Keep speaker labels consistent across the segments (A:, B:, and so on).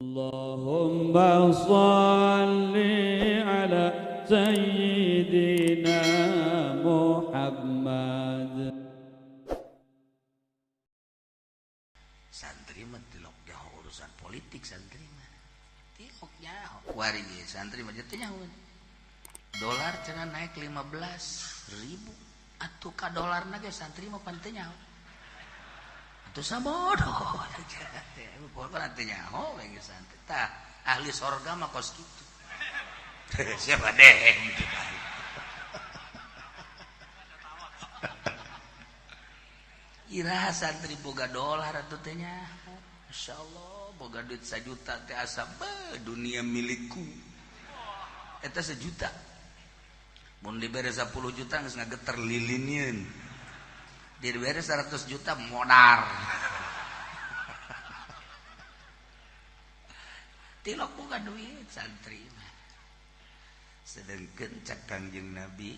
A: اللهم صل على سيدنا محمد.
B: Santri mah tilok nyaho urusan politik, santri mah tilok nyaho. Kuari ge santri mah teu nyaho. Dolar cenah naik 15.000 atuh ka dolarna ge santri mah pan teu nyaho. Atuh sabodoh. Pokokna teu nyaho we ge santri. Tah ahli sorga mah kos kitu. Siapa deh? Iraha santri boga dolar atuh teh nyaho. Masyaallah boga duit 1 juta teh asa be dunia milikku. Eta 1 juta. Mun dibere 10 juta geus ngageter lilinieun. Dibere 100 juta modar. Tilok boga duit santri mah. Sedengkeun cak Kangjeng Nabi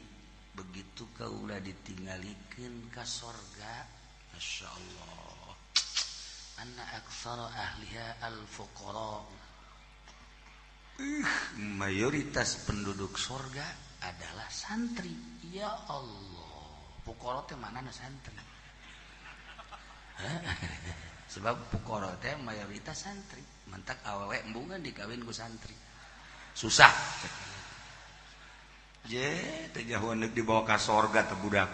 B: begitu kaula ditinggalikeun ka sorga, Masya Allah, anna aktsara ahliha al-fuqara. Mayoritas penduduk sorga adalah santri. Ya Allah, fuqara teh manana santri? Sebab fuqara teh mayoritas santri. Mantak awewe embungan dikawin ku santri. Susah. Je, teh jauh neuk dibawa ka sorga teh budak.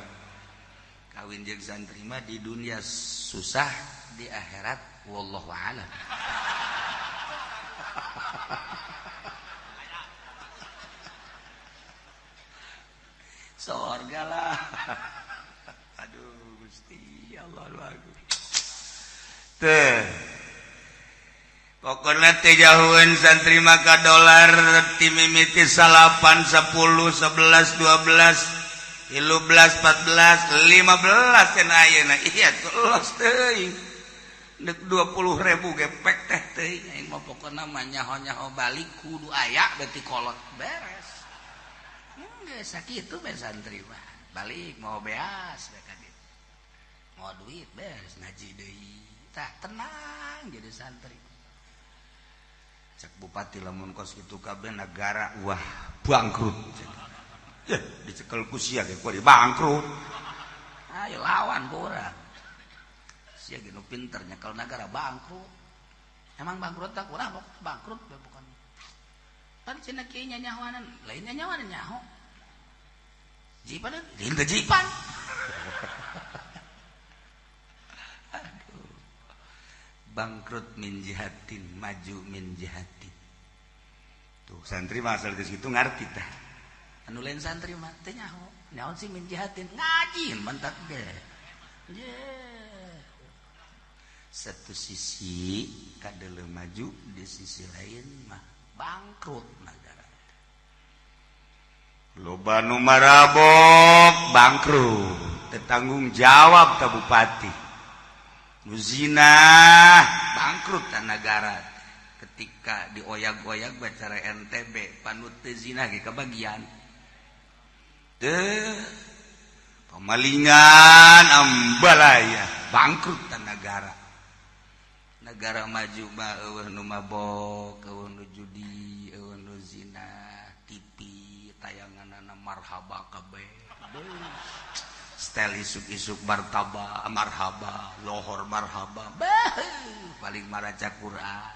B: Kawin jeung santri mah di dunia susah, di akhirat wallahu a'lam. Sorga lah. Aduh Gusti Allah bagus. Teh. Pokoknya teh jauhan santri maka dolar timimiti 8, 10, 11, 12, 13, 14, 15 kan ayeuna. Iya los teuing. Deuk 20.000 gepek teh teuing. Aing mah pokona mah nyaho-nyaho balik kudu aya berarti kolot beres. Geus sakitu be santri mah. Balik mau beas be ka dieu. Mau duit beres ngaji deui. Tah tenang jadi santri. Cek bupati lamun kos kitu kabeh negara wah bangkrut. Ya dicekel ku sia ge kuari bangkrut. Ayo lawan ku urang. Sia ge nu pinter nyekel negara bangkrut. Emang bangkrut tak urang bangkrut be bukan. Pan cenah kieu nyanyahoanan, lain nyanyahoanan nyaho. Jipan lain teh jipan. Aduh. Bangkrut min jihatin, maju min jihatin. Tuh santri mah asal geus kitu ngarti tah. Anu lain santri mah teh nyaho. Naon sih min jihatin? Ngaji mantak ge. Ye. Satu sisi kadeuleu maju, di sisi lain mah bangkrut negara. Loba nu marabok bangkrut, teu tanggung jawab ka bupati. Nu zina bangkrut ta negara. Ketika dioyag-oyag bacara NTB panut teu zina ge kabagian. Teu pemalingan ambalaya bangkrut ta negara. Negara maju mah eueuh nu mabok, eueuh nu judi, eueuh nu zina, TV tayanganana marhaba kabeh. Setel isuk-isuk martaba, marhaba, lohor marhaba. Bah, paling maraca Quran.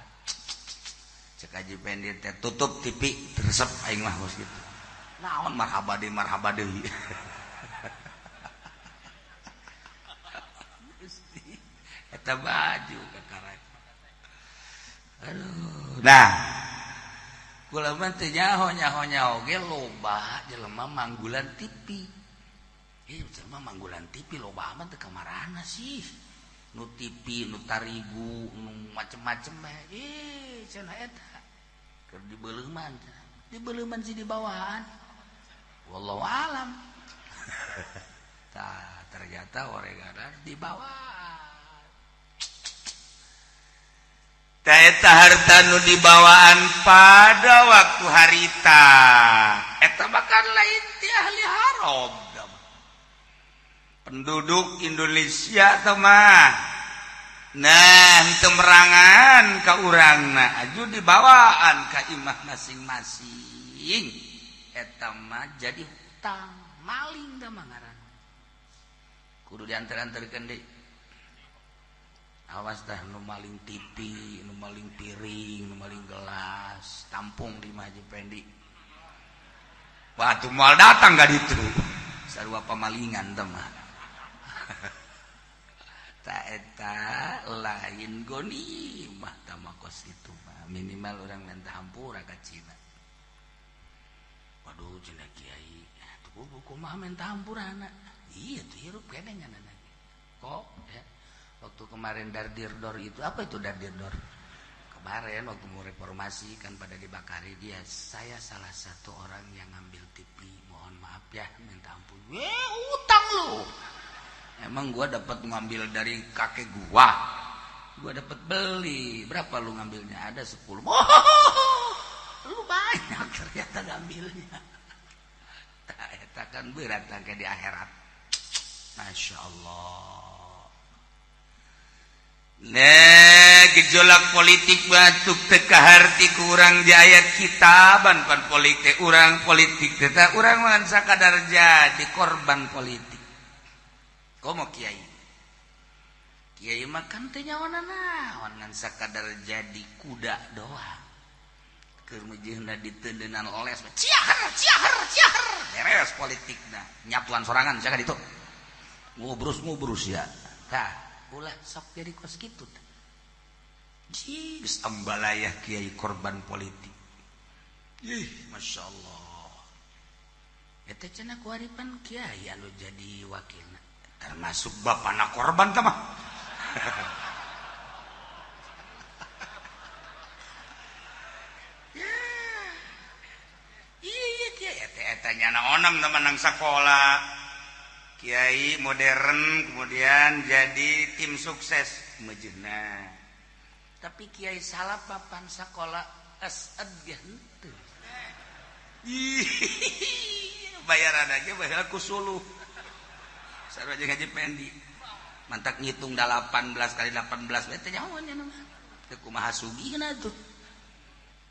B: Cek Haji Pendi teh tutup TV resep aing mah geus kitu. Naon marhaba deui marhaba deui. Gusti eta baju kakara. Aduh. Nah, kula mah teu nyaho nyaho ge loba jelema manggulan TV. Jelema manggulan TV loba amat teu kamarana sih. Nu TV, nu tarigu, nu macem-macem bae. Cenah eta. Keur dibeuleumman. Dibeuleumman sih di bawahan. Wallahu alam. Tah, ternyata oregana di bawah. Eta harta nu dibawaan pada waktu harita eta bakal lain ti ahli haram. Penduduk Indonesia teh mah Nah, henteu merangan ka urangna, aju dibawaan ka imah masing-masing. Eta mah jadi hutang, maling da mah ngaranna. Kudu diantar-antarkeun deui. Awas dah nu maling TV, nu maling piring, nu maling gelas, tampung di Haji Pendi. Wah, tuh moal datang ka ditu. Sarua pamalingan teh mah. Ta eta lain gonimah tah kos itu mah. Minimal orang minta hampura ka Cina. Waduh, cina kiai, tuh kumaha minta hampurana? Iya tuh hirup keneh nya. Kok ya? Waktu kemarin dardirdor itu, apa itu dardirdor? Kemarin waktu mau reformasi kan pada dibakari dia. Saya salah satu orang yang ngambil TV, mohon maaf ya, minta ampun. Utang lu. Emang gua dapat ngambil dari kakek gua. Gua dapat beli. Berapa lu ngambilnya? Ada 10. Oh, lu banyak ternyata ngambilnya. Eta kan berat kayak di akhirat. Masya Allah. Nah, gejolak politik batuk teka harti kurang jaya kitaban pan politik urang politik teh urang mah sakadar jadi korban politik. Komo kiai. Kiai mah kan teu nyawana naon, ngan sakadar jadi kuda doang. Keur meujeunna diteundeunnan oles, ciahar ciahar ciahar, beres politikna. Nyatuan sorangan sia ka ditu. Ngubrus ngubrus ya. Tah, ulah sok jadi kos kitu. Geus ambalayah kiai korban politik. Ih, Masya Allah. Eta cenah kuaripan kiai anu jadi wakilna. Termasuk bapana korban tah mah. Iya kiai eta eta nyana onang teman sekolah. Kiai modern kemudian jadi tim sukses mejena. Tapi kiai salaf papan sekolah esed ge henteu. Bayaran aja bayar ku suluh. Sarua jeung Haji Pendi. Mantak ngitung 18 kali 18 we teh nyaho nya mah. Teu kumaha sugihna tuh.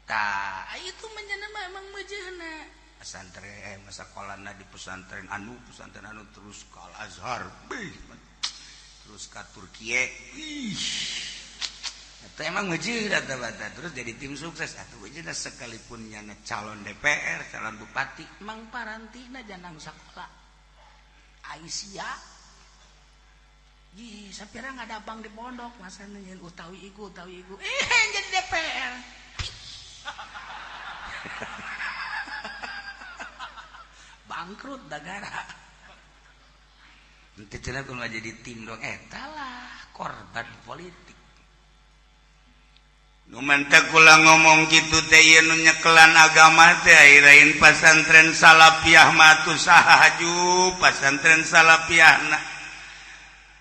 B: Tah, itu menjana mah emang mejena. Pesantren sekolahna di pesantren anu terus ke Al Azhar, terus ke Turki. Ih. Eta emang mejena tah terus jadi tim sukses atuh mejena sekalipun nyana calon DPR, calon bupati, emang parantina janang sekolah. Aisyah. Ih, sapira nggak ada bang di pondok masana nyeun utawi igu utawi igu. Ih, jadi DPR. Bangkrut negara. Nanti cenah kudu jadi tim dong eta lah korban politik. Nu mantak kula ngomong kitu teh ieu nu nyekelan agama teh lain pasantren salafiyah mah atuh saha haju pasantren salafiyahna.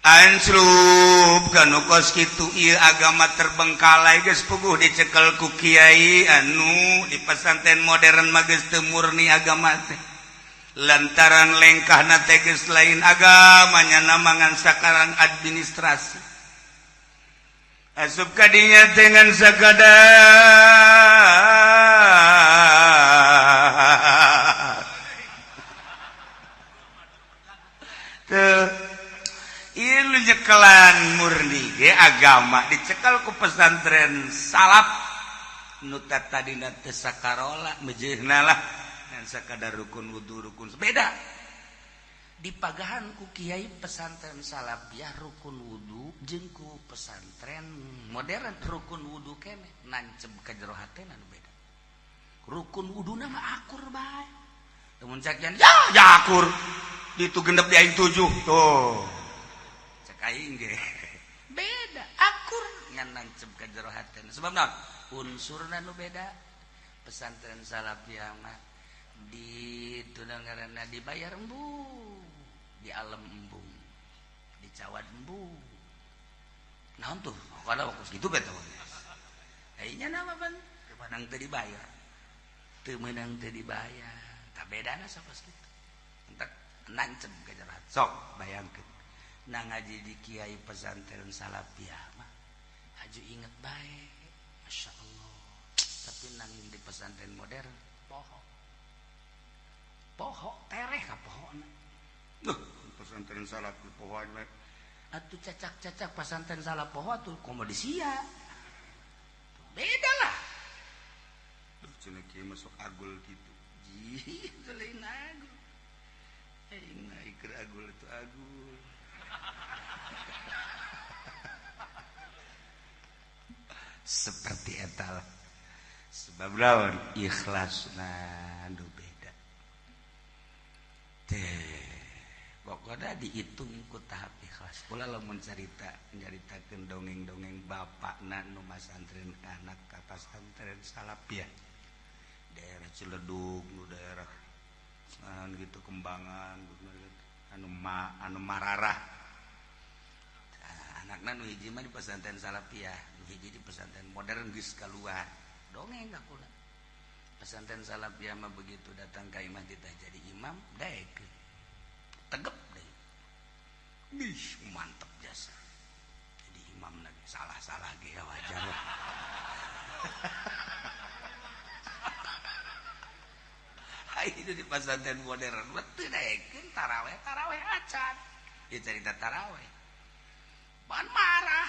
B: Anslup kanu kos kitu ieu agama terbengkalai geus puguh dicekel ku kiai anu di pesantren modern mah geus teu murni agama teh. Lantaran lengkahna teh geus lain agamanya namangan sakarang administrasi. Asup kadinya dengan sakadar tuh ieu nyekelan murni ge agama dicekal ku pesantren salaf nu tadina teu sakarola mejeuhna lah ngan sakadar rukun wudu rukun beda dipagahan ku kiai pesantren salafiyah rukun wudu jeung ku pesantren modern rukun wudu keneh nancep ka jero hatena nu beda. Rukun wuduna mah akur bae. Lamun cak ya ya akur. Ditu genep di aing 7 tuh. Cek aing ge. Beda akur ngan nancep ka jero hatena. Sebab naon? Unsurna nu beda. Pesantren salafiyah mah di tunang ngaranna dibayar embung. Di alam embung, dicawat embung. Naon tuh? Kalau waktu segitu beta. Ayeuna nama pan teu meunang teu dibayar. Teu meunang teu dibayar. Tah bedana sakitu. Entak nancep ka jero. Sok bayangkeun. Nah ngaji di kiai pesantren salafiyah mah Laju inget bae, Masya Allah. Tapi nanging di pesantren modern poho. Poho tereh ka pohona.
C: Duh, pesantren salaf pohoan we.
B: Atuh cacak-cacak pesantren salaf poho atuh komo di sia. Beda lah.
C: Duh, cenah kieu masuk agul kitu.
B: Jih, lain agul.
C: Aing mah iker agul itu agul.
B: Seperti eta lah. Sebab lawan ikhlasna nu beda. Teh, pokokna dihitung ku tahap ikhlas. Kula lamun carita nyaritakeun dongeng-dongeng bapakna nu masantren anak ka pasantren Salafiyah. Daerah Ciledug, nu daerah gitu Kembangan, anu anu Mararah. Anakna nu hiji mah di pesantren Salafiyah, nu hiji di pesantren modern geus kaluar. Dongeng ka kula. Pesantren Salafiyah mah begitu datang ka imah ditah jadi imam, daekeun. Tegep deui. Ih, mantep jasa. Jadi imam lagi salah-salah ge wajar lah. Itu di pesantren modern teu daekeun taraweh, taraweh acan. Ieu carita taraweh. Ban marah.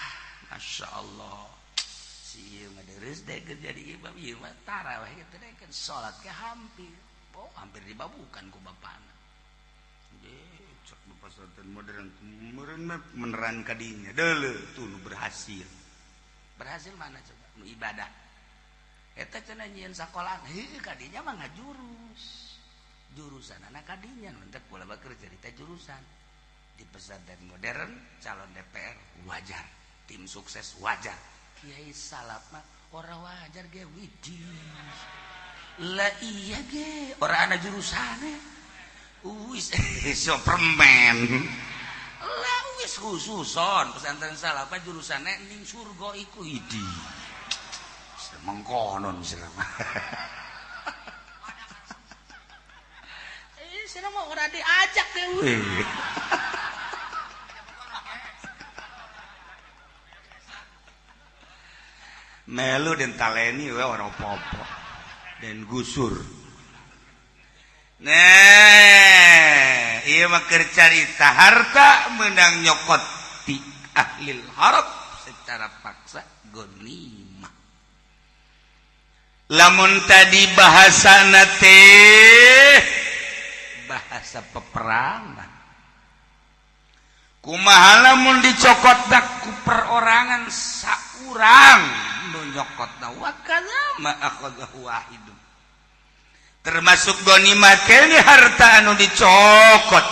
B: Masya Allah. Si ieu mah dereus daekeun jadi imam, ieu mah taraweh teu daekeun salat ge hampir. Oh, hampir dibabukan ku bapana.
C: Cek pesantren modern meneran kadinya. Deuleu tuh nu berhasil.
B: Berhasil mana coba? Nu ibadah. Eta cenah nyieun sakolaan, heuh kadinya mah ngajurus. Jurusan anak kadinya mentek kula bakeur cerita jurusan. Di pesantren modern calon DPR wajar, tim sukses wajar. Kiai salaf mah ora wajar ge widih. Lah iya ge, ora ana jurusane. Wis Superman. Lah wis khususon pesantren salaf mah jurusane ning surga iku idi.
C: Mengkonon sirah.
B: Sirah mau ora diajak deh.
C: Melu den taleni we ora apa-apa. Den gusur.
B: Nah, ieu mah keur carita harta meunang nyokot ti ahlil harab secara paksa ghanimah.
C: Lamun tadi bahasana teh
B: bahasa peperangan.
C: Kumaha lamun dicokot
B: ku perorangan saurang nu nyokotna wa kana ma akhadhahu wahidun.
C: Termasuk ghanimah kene harta anu dicokot.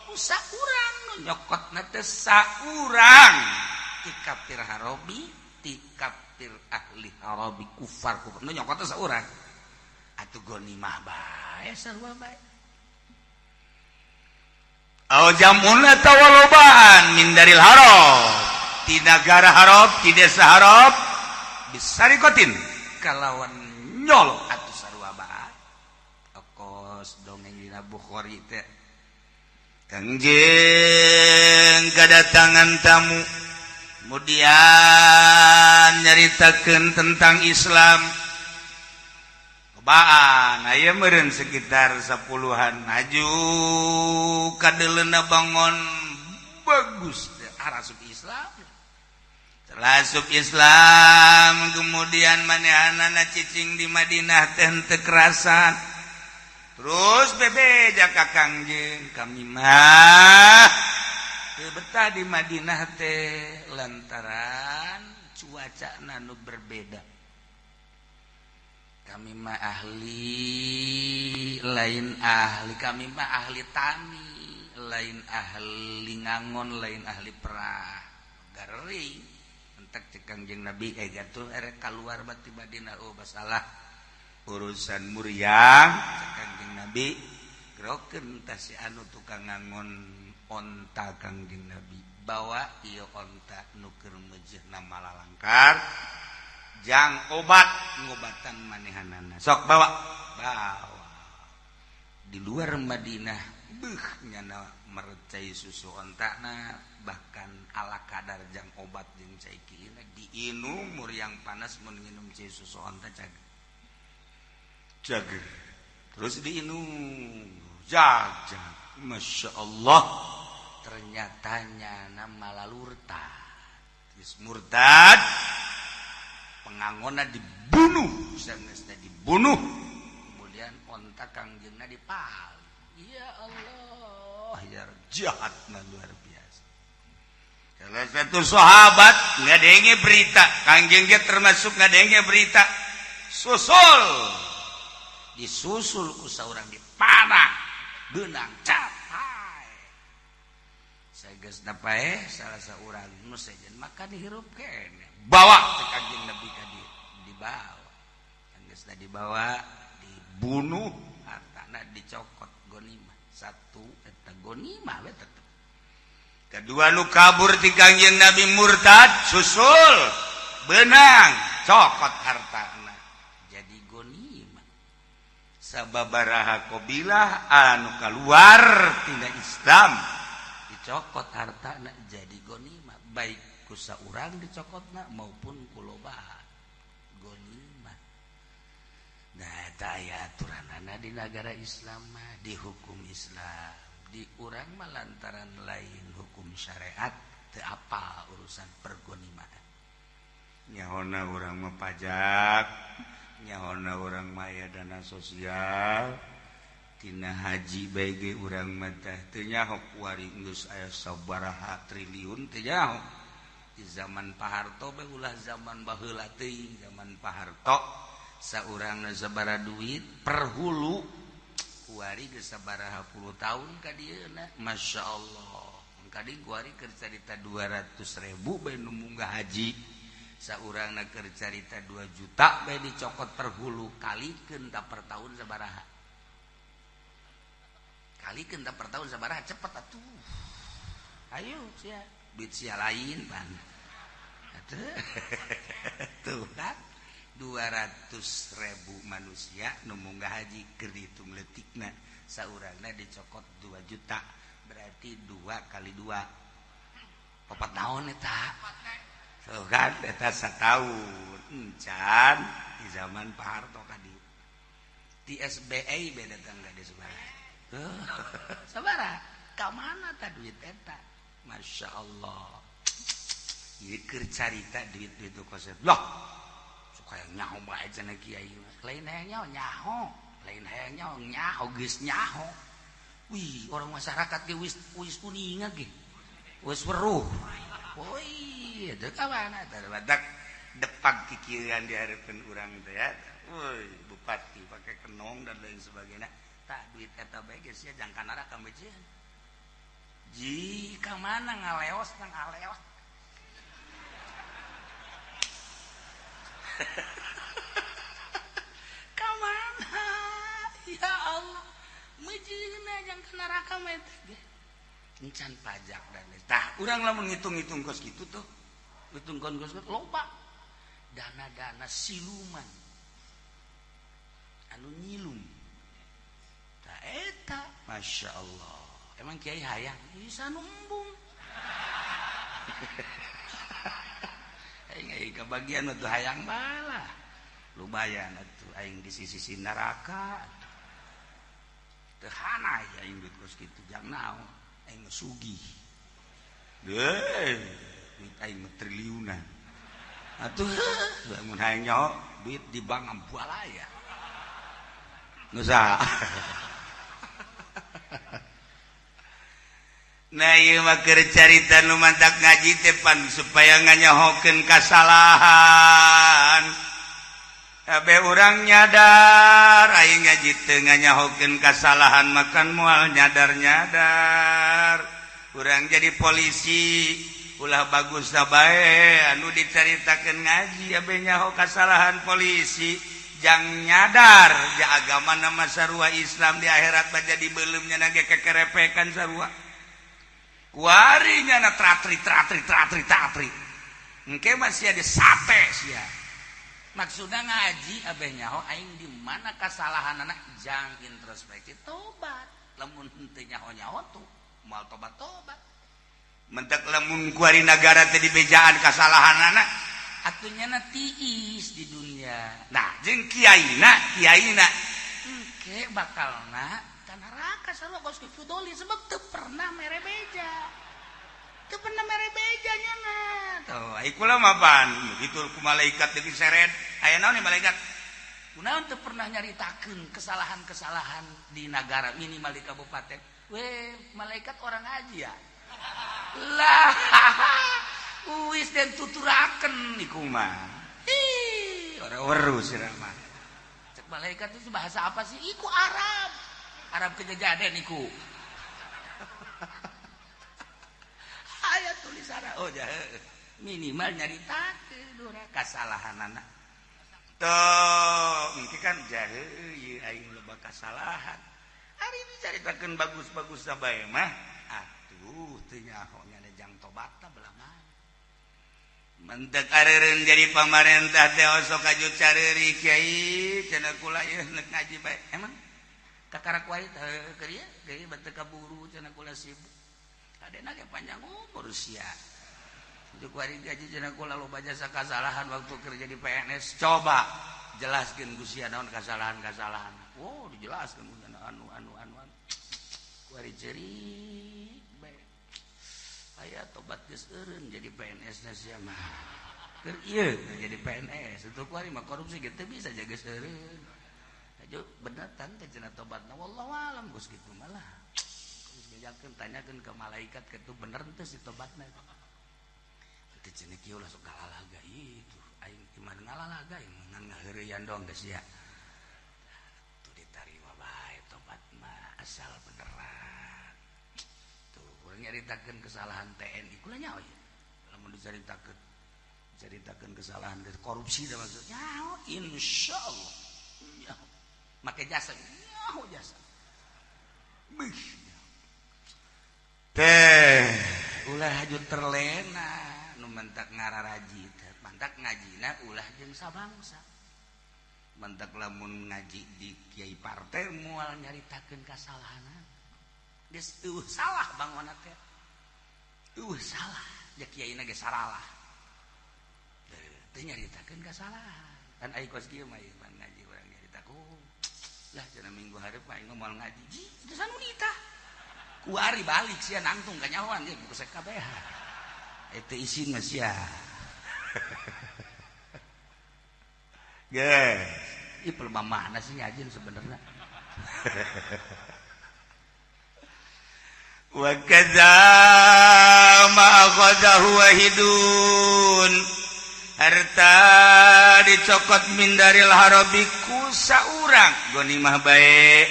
B: Ku saurang nu nyokotna teh saurang ti kafir harobi, ti kafir ahli harabi kufar kufar nu nyokotna saurang. Atuh ghanimah bae sarua bae.
C: Aw jamun atawa lobaan min daril harab, ti nagara harab, ti desa harab bisarikotin
B: kalawan nyolok atuh sarua bae. Okos dongeng dina Bukhari teh.
C: Kangjeng kedatangan tamu kemudian nyaritakeun tentang Islam. Baan aya meureun sekitar 10-an maju kadeleuna bangon bagus arasup Islam. Terasup Islam kemudian manehanana cicing di Madinah teh henteu kerasan. Terus bebeja ka Kangjeng, kami mah teu betah di Madinah teh lantaran cuacana nu berbeda.
B: Kami mah ahli lain ahli, kami mah ahli tani, lain ahli ngangon, lain ahli perah. Garing entek cek Kangjeng Nabi gatuh erek kaluar bati Madinah oh masalah
C: urusan muriang
B: cek Kangjeng Nabi grokeun tah si anu tukang ngangon onta Kangjeng Nabi bawa ieu onta nu keur meujeuhna
C: malalangkar jang obat ngobatan manehanana sok bawa
B: bawa di luar Madinah Beuh, nyana mercai susu ontakna, bahkan ala kadar jang obat jeung cai kieu diinum muriang panas. Mun nginum cai susu onta cager cager, terus diinum jag jag. Masya Allah, ternyata nyana malah murtad. Geus murtad, pengangona dibunuh, sanesna dibunuh, kemudian onta kangjengna dipal. Ya Allah ya, jahat luar biasa. Salah satu sahabat ngadenge berita kangjeng, dia termasuk ngadenge berita, susul, disusul ku saurang, dipanah, beunang capai sageus paeh. Salah seorang nu sejen maka dihirup kene, bawa ke Kangjeng Nabi ka dieu. Dibawa, geus dibawa, dibunuh, hartana dicokot, gonimah satu. Eta gonimah we tetep. Kedua, nu kabur ti Kangjeng Nabi, murtad, susul, benang, cokot hartana, jadi gonimah. Sababaraha qabilah anu keluar tina Islam dicokot hartana jadi gonimah, baik ku saurang dicokotna maupun ku loba, gonimah. Nah, eta aya aturanana di negara Islam mah, di hukum Islam. Di urang mah lantaran lain hukum syariat, teu apa urusan pergonimahan. Nyahona urang mah pajak, nyahona urang mah aya dana sosial tina haji bae ge. Urang mah teh teu nyaho kuari geus aya sabaraha triliun, teu nyaho. Di zaman Pak Harto bae, ulah zaman baheula teuing, zaman Pak Harto saurangna sabaraha duit per hulu, kuari geus sabaraha puluh tahun ka dieuna. Masya Allah, kadi kuari keur carita 200.000 bae nu munggah haji, saurangna keur carita 2 juta bae dicokot per hulu. Kalikeun ta per tahun sabaraha, kalikeun ta per tahun sabaraha, cepet atuh, ayo sia, duit sia lain pan. Atuh tuh kan 200.000 manusia nu munggah haji, keur dihitung leutikna saurangna dicokot 2 juta, berarti 2 kali 2 4 tahun eta. Tuh kan, eta satahun encan di zaman Pak Harto kadi di SBY beda tangga di sabaraha. Sabaraha, ka mana ta duit eta? Masya Allah, ieu keur carita duit-duit kosep loh. Suka yang nyaho bae cenah kiai mah. Lain hayang nyaho, nyaho lain hayang nyaho, nyaho geus nyaho. Wih, orang masyarakat ge wis wis kuninga ge wis weruh. Woi, itu ka mana tah badak depak kikieuan di hareupeun urang teh ya. Woi, bupati pakai kenong dan lain sebagainya. Tah, duit eta bae geus sia jangka neraka meujeun. Ji ka mana ngaleos nang ngaleos. Ka mana? Ya Allah, meujeunna jangka neraka mah eta ge. Encan pajak dan lain. Tah, urang lamun ngitung-ngitung kos kitu tuh. Ngitung kos kitu loba. Dana-dana siluman. Anu nyilum. Tah eta, Masya Allah. Emang kiai hayang bisa numbung. Aing aing kebagian atuh hayang balah. Lumayan atuh aing di sisi neraka. Teu hanai aing duit kos kitu jang naon. Aing mah sugih. Deuh, duit aing mah triliunan. Atuh lamun hayang nyaho duit di bank ambualaya. Geus. Nah, ieu mah keur carita nu mantak ngaji teh pan supaya nganyahokeun kasalahan. Kabeh urang nyadar aing ngaji teu nganyahokeun kasalahan makan moal nyadar-nyadar. Urang jadi polisi ulah bagus bae anu dicaritakeun ngaji abe nyaho kasalahan polisi jang nyadar ja agama nama sarua Islam di akhirat mah jadi beuleumnya ge kekerepekan sarua. Kuarinya na tratri tratri tratri tratri. Engke masih ada sate sia. Maksudna ngaji abeh nyaho aing di mana kesalahan anak jang introspeksi tobat. Lamun henteu nyaho-nyaho tuh moal tobat-tobat. Mentek lamun kuari nagara teh dibejaan kasalahanana atuh nyana tiis di dunia. Nah, jeung kiaina, kiaina engke bakalna ka neraka sarua kos fudoli sebab teu pernah mere beja. Teu pernah mere beja nyana. Tuh, ai kula mah pan kitu ku malaikat deui seret. Aya naon malaikat? Kunaon teu pernah nyaritakeun kesalahan-kesalahan di nagara minimal di kabupaten. Weh, malaikat orang ngaji ya. Lah, wis den tuturakeun iku mah. Ih, ora weruh sira mah. Cek malaikat itu bahasa apa sih? Iku Arab. Arab kejajaden iku. Aya tulisan oh jahe. Minimal nyaritakeun urang kasalahanana. Tuh, mungkin kan jahe ieu aing loba kasalahan. Ari dicaritakeun bagus-bagus bae mah. Atuh teu nyaho nya jang tobatna belah mana. Mentek areureun jadi pamarentah teh osok aju careuri kiai cenah kula ieu neuk ngaji bae. Emang kakarak wae teh keur ieu deui batu kaburu cenah kula sibuk. Adena ge panjang umur sia. Kuari gaji cenah kula loba jasa kasalahan waktu kerja di PNS. Coba jelaskeun ku sia naon kasalahan-kasalahan. Oh, dijelaskeun ku anu anu anu anu. Kuari ceurik bae. Aya tobat geus eureun jadi PNS na sia mah. Keur ieu jadi PNS itu kuari mah korupsi ge teu bisa jaga eureun. Aja bener tan teh cenah tobatna wallahu alam geus kitu malah. Geus bejakeun tanyakeun ke malaikat kitu bener teu si tobatna. Cenah kieu lah sok ngalalaga itu aing iman ngalalaga ngan ngaheureuyan dong geus sia. Tuh ditarima bae tobat mah asal beneran. Tuh urang nyaritakeun kesalahan TNI kula nyaho ieu. Lamun dicaritakeun caritakeun kesalahan korupsi da maksud nyaho insyaallah. Nyaho. Make jasa nyaho jasa. Beuh. Teh ulah haju terlena mentak ngararaji mantak ngajina ulah jeung sabangsa mentak lamun ngaji di kiai partai moal nyaritakeun kasalahanan geus eueuh salah bangunna teh eueuh salah ja kiaina ge saralah teu nyaritakeun kasalahan kan ai kos kieu mah ieu ngaji urang nyaritakeun lah cenah minggu hareup aing moal ngaji ji teu sanunita kuari balik sia nangtung kanyahoan ge buku kabeh itu isin mas ya. Guys, ini pelema mana sih ngajin sebenarnya? Wa kadza ma akhadahu wahidun. Harta dicokot min daril harabi ku saurang ghanimah bae.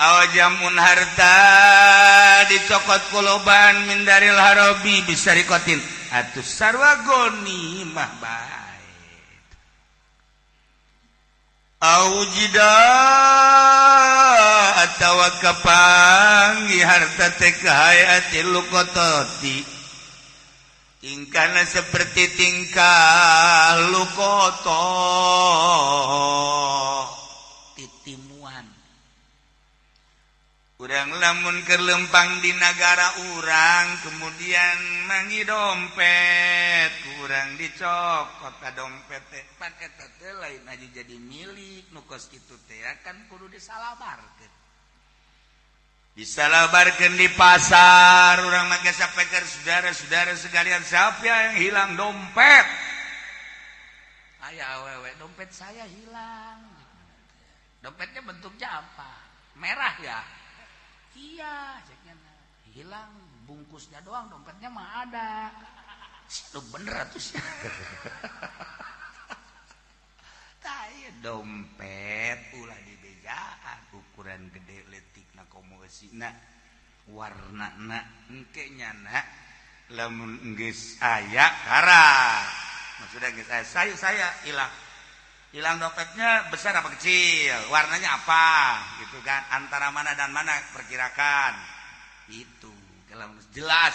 B: Awajamun harta dicokot kuloban min daril harabi bisa rikotin atuh sarwa ghanimah bae. Aujida atawa kapangi harta teh kahayatil luqatati tingkahna seperti tingkah luqata titimuan. Urang lamun keur lempang di nagara urang kemudian mangi dompet kurang dicokot ka dompet teh pan eta teh lain aja jadi milik nu kos kitu teh kan kudu disalabarkeun. Disalabarkeun di pasar urang mah geus sapeker saudara-saudara sekalian siapa yang hilang dompet? Aya awewe dompet saya hilang. Dompetnya bentuknya apa? Merah ya? Iya, ceknya hilang bungkusnya doang, dompetnya mah ada. Lu bener atuh sih. Tah dompet ulah dibejaan ukuran gede leutikna komo eusina warnana engke nyana lamun geus aya kara. Maksudnya geus aya saya hilang. Hilang dompetnya besar apa kecil, warnanya apa, gitu kan? Antara mana dan mana perkirakan. Itu kalau jelas.